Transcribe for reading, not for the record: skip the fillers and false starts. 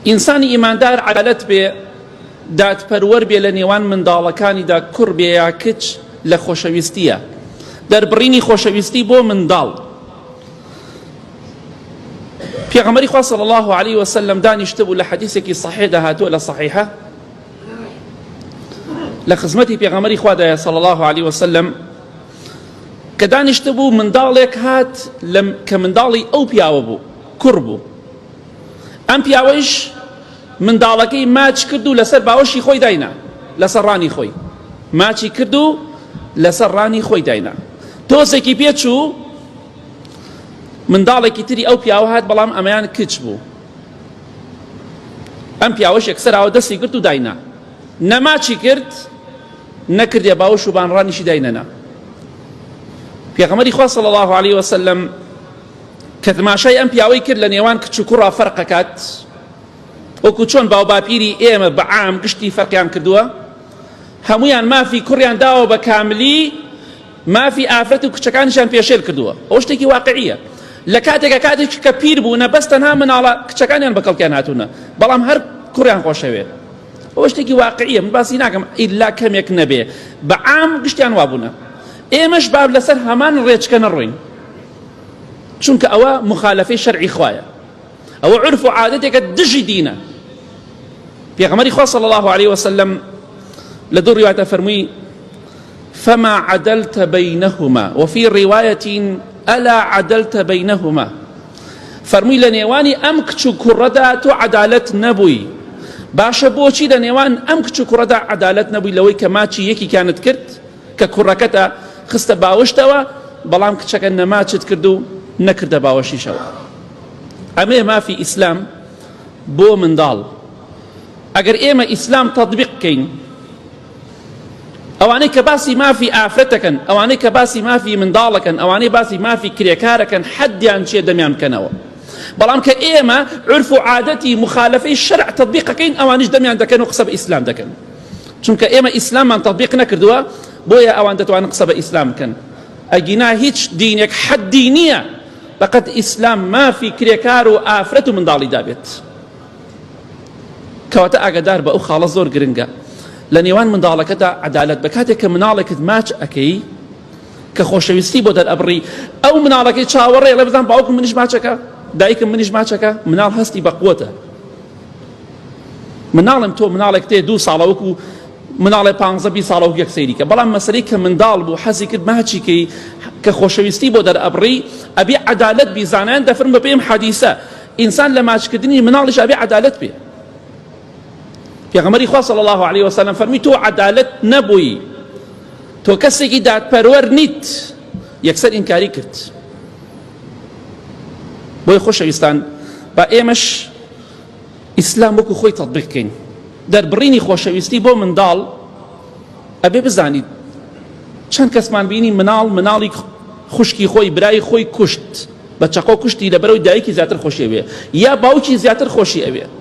ئینسانی ئیماندار عەدالەت بێ، دادپەروەر بێ لە نێوان منداڵەکانیدا کوڕ بێ یا کچ لە خۆشەویستییە. دەربڕینی خۆشەویستی بۆ منداڵ. پێغەمبەری خوا صلی الله علیه وسلم دانیشتبوو لە حەدیثێکی صحیحدا هاتووە لە صحیحە لە خزمەتی پێغەمبەری خوادایە صلی الله علیه وسلم کە دانیشتبوو منداڵێک هات کە منداڵی ئەو پیاوە بوو کوڕ بوو ئەم پیاوەیش منداڵەکەی ماچ کرد و لەسەر باوەشی خۆی داینا لەسەر ڕانی خۆی ماچی کرد و لەسەر ڕانی خۆی داینا تۆزێکی پێچوو منداڵێکی تری ئەو پیاوە هات بەڵام ئەمەیان کچ بوو ئەم پیاوەش یەکسەر ئاوە دەستی گرت و داینا نەماچی کرد نەکردێ باوەش و بانڕانیشی داینەنا پێغەمبەری خوا صلی الله علیه وسلم کە تماشای ئەم پیاوەی کرد لە نێوان کچ و کوڕا فەرقەکات وەکو چۆن باوباپیری ئێمە بە عام گشتی فەرقیان کردووە هەمویان مافی کوڕیان داوە بە کاملی مافی ئافرەت و کچەکانیشیان پێشێل کردووە ئەوە شتێکی واقعیە لە کاتێکە کاتێک کە پیر بوونە بەس تەنها مناڵە کچەکانیان بە کەڵکیان هاتوونە بەڵام هەر کوڕیان خۆشەوێت ئەوە شتێکی واقعیە من باسی ناکەم ئیلا کەمێک نەبێ بە عام گشتیان وابوونە ئێمەش باب لەسەر هەمان ڕێچکە نەڕۆین چونکە ئەوە مخالفەی شەرعی خوایە ئەوە عرف و عادەتێکە دژی دینە پێغەمبەری خوا صلی الله علیه وسلم لە دوو ڕیوایەتە فەرمووی فما عدلت بينهما وفي رواية ألا عدلت بينهما فەرمووی لە نێوانی ئەم کچ و کوڕەدا تۆ عەدالەت نەبووی باشە بۆچی لە نێوان ئەم کچ و کوڕەدا عەدالەت نەبووی لەوەی کە ماچی یەکیکانت کرد کە کوڕەکەتە خستە باوەشتەوە بەڵام کچەکە نەماچت کرد و نەکردە باوەشیشەوە ئەمەیە مافی ئیسلام بۆ منداڵ ئەگەر ئێمە ئیسلام تەطبیق بکەین ئەوانەی کە باسی مافی ئافرەتەکەن ئەوانەی کە باسی مافی منداڵەکەن ئەوانەی باسی مافی کرێکارەکەن حەدیان چیە دەمیان بکەنەوە بەڵام کە ئێمە عرف و عادەتی مخالفەی شەرع تطبیقەکەین ئەوانیش دەمیان دەکەن و قسە بە ئیسلام دەکەن چونکە ئێمە ئیسلاممان تطبیق نەکردووە بۆیە ئەوان دەتوانن قسە بە ئیسلام بکەن ئەگینا هیچ دینێک حەدی نییە بەقەد ئیسلام مافی کرێکار و ئافرەت و منداڵی دابێت کەواتە ئاگادار بە ئەو خاڵە زۆر گرنگە لە نێوان منداڵەکەدا عەدالەت بە کاتێک کە مناڵێکت ماچ ئەکەی کە خۆشەویستی بۆ دەرئەبڕی ئەو مناڵەکەی چاوەڕێ ڵێ بزان باوکم منیش ماچەکە دایکم منیش ماچەکە مناڵ هەستی بە قوتە مناڵم تۆ مناڵێک تێ دوو ساڵە وەکو مناڵێ پانزە بی ساڵە وەک یەک سەیری کە بەڵام مەسەلەی کە منداڵ بوو حەزی کرد ماچی کەی کە خۆشەویستی بۆ دەرئەبڕی ئەبێ عەدالەت بی زانایان دەفرم بە پێم حەدیسە ئینسان لە ماچکردنی مناڵیش ئەبێ عەدالەت بێ پێغەمبەری خوا صلی الله علیه وسلم فەرمی تۆ عەدالەت نەبووی تۆ کەسێکی دادپەروەر نیت یەکسەر ئینکاری کرد بۆی خۆشەویستان با ئێمەش ئیسلام وەکو خۆی تەطبیق کەین دەربڕینی خۆشەویستی بۆ منداڵ ئەبێ بزانیت چەند کەسمان بینی مناڵ مناڵی خوشکی خۆی برای خۆی کوشت بە چەقۆ کوشتی لەبەرەوەی دایکی زیاتر خۆشی ئەوێ یا باوکی زیاتر خۆشی ئەوێ.